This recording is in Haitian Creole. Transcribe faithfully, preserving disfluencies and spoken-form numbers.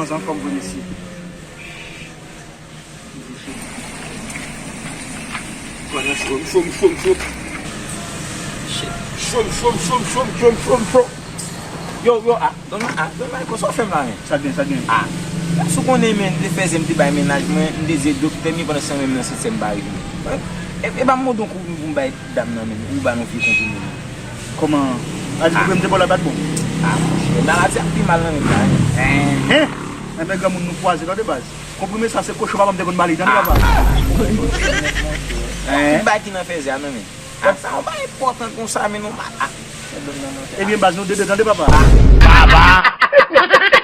Manzan fòm vre mesye. Cho, cho, cho, cho, cho. Cho, cho, cho, cho, cho, cho, cho. Yo, yo, ah, Don, ah, Don Marco, sa w fè m la, men? Sa gen, sa gen. Ah, si w konnen, men, m te fè zye, m te bay mennaj mwen, m te di doktè m, pandan se menm nan sèt sèm pa rive. E, e ba m mande yon kou pou m bay dam nan, men, ou ba nou vye konpime, men. Kòman? A di konpime m te ba w la pa t bon? Ah, monchè, maladi ap pi mal nan menm la, men. Hen! Enben, granmoun nou kwaze, tande baz. Konprime sa se kochon papa m te konn ba li, tande papa. Ki bay ki nan fèzè a non men. A sa yon bagay enpòtan konsa men non papa. Ebyen baz nou de de tande papa. Papa.